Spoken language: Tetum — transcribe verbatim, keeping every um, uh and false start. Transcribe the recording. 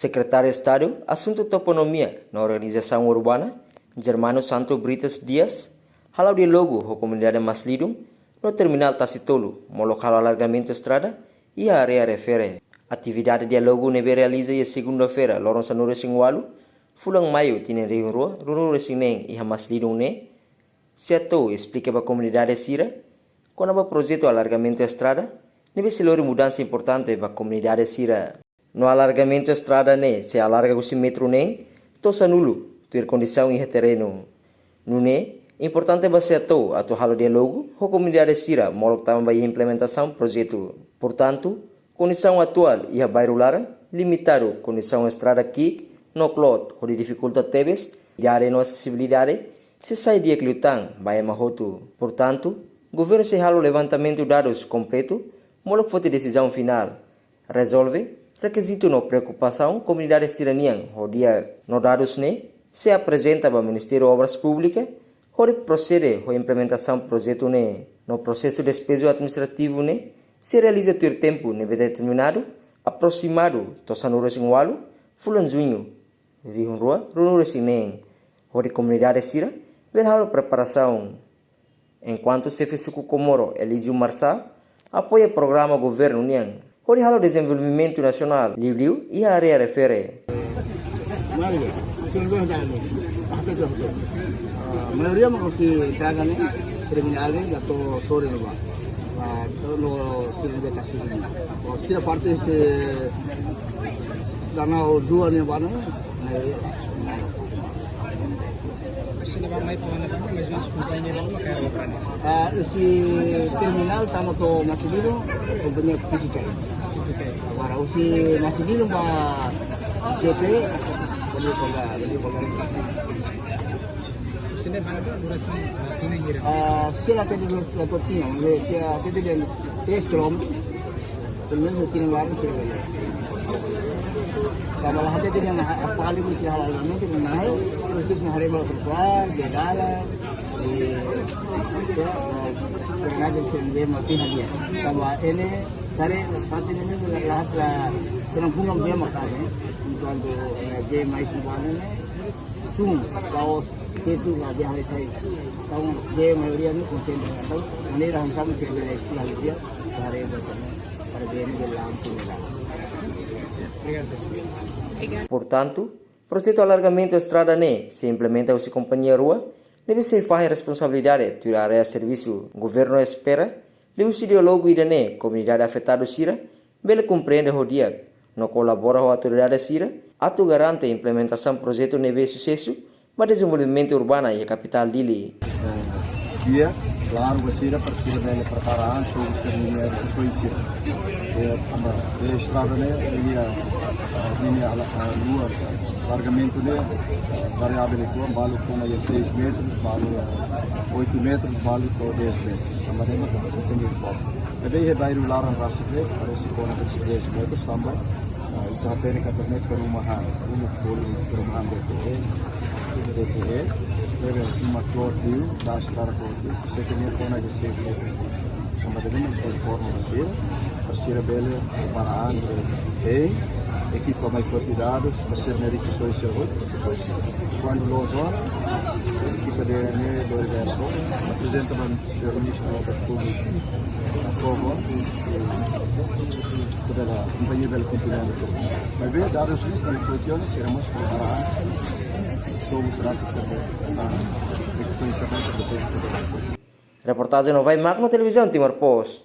Sekretáriu Estadu Asuntu Toponímia no Organizasaun Urbana, Germano Santo Brites Dias, hala'o diálogu ho komunidade Maslidun no terminál Tasi Tolu, molok halo alargamentu estrada iha área refere. Atividade diálogu ne'ebé realiza iha segunda-feira, loron sanulu-resin-ualu, fulan Maiu, tinan rihun rua ruanulu-resin-neen, iha Maslidun ne'e, SEATOU esplika ba komunidade sira kona-ba projetu alargamentu estrada ne'ebé sei lori mudansa importante ba komunidade sira. No alargamentu estrada ne'e sei alarga husi metru neen to'o sanulu, tuir kondisaun iha terrenu. Nune'e importante ba SEATOU atu halo diálogu ho komunidade sira molok tanba ba implementasaun projetu. Portantu, kondisaun atuál iha bairru laran limitadu, kondisaun estrada ki'ik no kloot hodi difikulta tebes, difikulta no asesibilidade sei sai di'ak liután ba ema hotu. Portantu, governu sei halo levantamentu dadus kompletu molok foti desizaun finál. Rezolve rekizitu no preokupasaun komunidade sira-nian ho di'ak, no dadus ne'e sei aprezenta ba Ministériu Obras Públikas hodi prosede ho implementasaun projetu ne'e. No prosesu despeju administrativu ne'e sei realiza tuir tempu ne'ebé determinadu, aproximadu to'o sanulu-resin-ualu, fulan Juñu, rihun rua ruanulu-resin-neen, hodi komunidade sira bele halo preparasaun. Enkuantu Xefe Suku Comoro Elísio Marçal apoia programa governu nian hodi halo dezenvolvimentu nasionál, liuliu iha área refere. Maioria, sira dua dah ni. Bahkan tu tu. Ah, maioria mak si traga ni, terminál ni, atau sore ni, bah. Ah, tu no sira dua kasih ni. Oh, sira parte si Danau dua ni, bah, ni. Maioria. Sini ba mai tu mana ba, mais ou menos kompañia ba, uma kaya ba, né? Ah, husi terminál tama to'o Maslidun, kompañia City Kai. Agora, husi Maslidun ba C P, boleh pagar, boleh pagar. Sini ba, durasaun, ah, tinan hira? Ah, sira até de durasaun tinan, mas sira até de três quilómetros. Pelo menos aqui no Lago se vê. Tanba la hatete dehan, ah, apa ali mesti halal namun tu naik, terus haree ba trotoar, dia dalam, di, ya, pernah jadi sendiri mati hadiah. Tanba ini, dari hati ini la, la, la, senang pulang dia makan, eh. Untuk, eh, dia mai kembali ni, tum, kaos, itu lah dia hari saya. Tahu dia maioria ni konsen dengan tahu, ini rahang kami saya bela istilah dia, hari ini. Portantu, projetu alargamentu estrada ne'e sei implementa husi kompañia rua ne'ebé sei fahe responsabilidade tuir área servisu. Governu espera, liuhusi diálogu ida-ne'e, komunidade afetadu sira bele komprende ho di'ak no kolabora ho autoridade sira atu garante implementasaun projetu ne'ebé susesu ba dezenvolvimentu urbana iha kapitál Dili. Eh, dia, klaru, ba sira, para sira bele prepara an, so sira ninia, so sira. Eh, tanba, eh, estrada ne'e, dia, eh, dia ala, eh, luas, alargamentu ne'e, eh, variável itu, balu kona iha seis metros, balu, eh, oito metros, balu to'o dez metros. Tanba ne'e, mak, ita tenke informa. Ne'ebé iha bairru laran rasik ne'e, parese kona iha seis metros, tanba, ah, ita hatene katak ne'e perumahan, uma bolu perumahan D P E, D P E, ne'ebé uma kloot liu, das para kloot liu, se kene kona iha seis metros. Tanba ne'e mak informa ba sira, para sira bele prepara an, eh, ekipa mai foti dadus, para sira ne'e riki soi sira hotu, depois, kuandu loos ona, ekipa de ne'e, dori bele, aprezenta ba Señór Ministru Obras Públikas, aprova, eh, toda a kompañia bele kontinua. Mas bem, dados os que funciona, seremos preparados. Somos raça saber, essa, essa, essa, essa, Reportajen Novai Magno, Televizaun Timor Post.